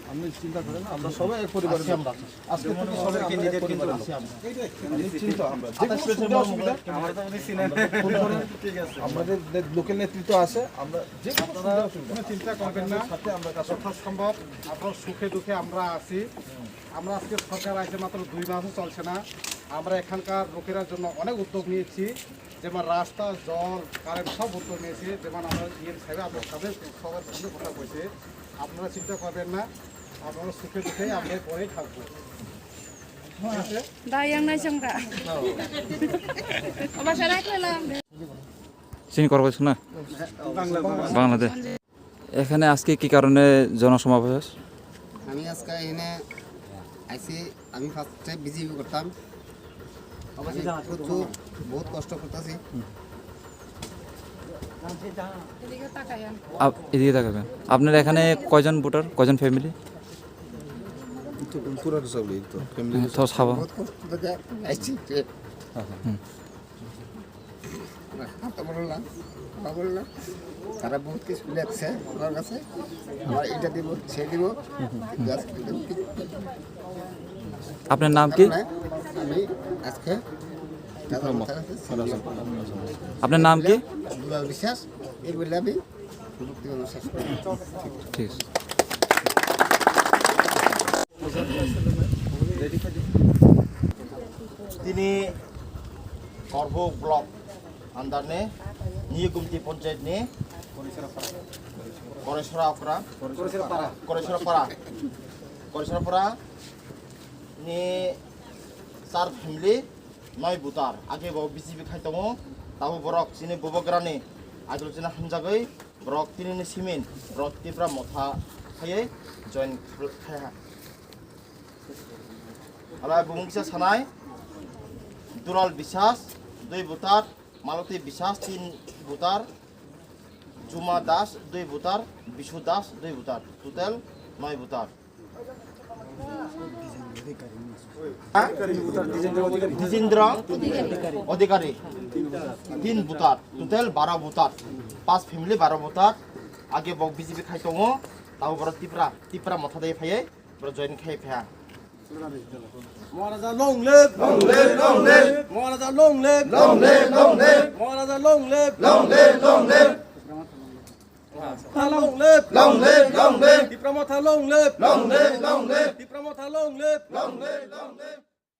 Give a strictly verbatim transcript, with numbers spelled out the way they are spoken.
আপনি চিন্তা করেন না, আমরা সবাই এক পরিবারের লোক। আজকে থেকে সবাই আমরা এক পরিবারের লোক। নিশ্চিন্ত আমরা। যে কোনো সুবিধা অসুবিধা আমরা ফোন করেন। আমাদের নে-, লোকাল নেতৃত্ব আছে, আমরা যে কোনো সুবিধা অসুবিধা কোনো চিন্তা করবেন না। সাথে আমরা কাজ করব। যথাসম্ভব আপনার সুখে দুঃখে আমরা আছি। আমরা আজকে সরকার আছে মাত্র দুই মাসও চলছে না, আমরা এখানকার লোকেরা জন্য অনেক উদ্যোগ নিয়েছি, যেমন রাস্তা, জল, কারেন্ট সব উদ্যোগ নিয়েছি। যেমন আমরা ইএম সাহেব আপনার সাথে সবার সঙ্গে কথা বলছে, আপনারা চিন্তা করবেন না, আপনারা সুখে দুঃখে আমরা পরেই থাকবো। ঠিক আছে? Dayang nai chang da. Aba sarai ko lam. Sini korkoi sung na? Bangladesh. এখানে আজকে কি কারণে জনসমাবেশ? আমি আজকে এখানে আইছি, আমি ফার্স্টে বিজেপি করতাম। আমি প্রচুর, বহুত কষ্ট করতেছি। আপ-, এদিকে তাকাবেন। আপনার এখানে কয়জন ভোটার, কয়জন ফ্যামিলি? তো পুরা সব এই তো ফ্যামিলি। হ্যাঁ, তো সাবা। বহুত কষ্ট করে আইছি। হুম। না, কথা বললাম, কথা বললাম। তারা বহুত কিছু লেখছে আমার কাছে। আমার এটা দিব, সে দিব। Just এটা দিব। আপনার নাম কি? আমি আজকে আপনার নাম কি? দুলাল বিশ্বাস। এই বলে আমি বক্তব্য শেষ করলাম। ঠিক আছে। Tini Korbuk block under ni New Gumti Panchayat ni Koresora Okra, Koresora Para, Koresora Para ni char family, noi voter. Age bo B J P khai tongo, tabo borok chini bubagrani idol chini hamjagwi borok tini ni simin borok Tipra Motha khaiwi join khai ha. Alai bumung kisa sanai, Dural Biswas, dui voter, Maloti Biswas, tin voter, Juma Das, dui voter, Bisu Das, dui voter, total noi voter. Dijendra Adhikari, tin voter, total baro voter, pas family baro voter, age bok B J P khai tongo, tabo borok Tipra, Tipra Motha dai phaiwi, borok join khai pha. Maharaja long live! Long live, long live! Maharaja long live! Long live, long live! Maharaja long live! Long live, long live! Long live! Long live, long live! Tipra Motha long live! Long live, long live! Tipra Motha long live! Long live, long live!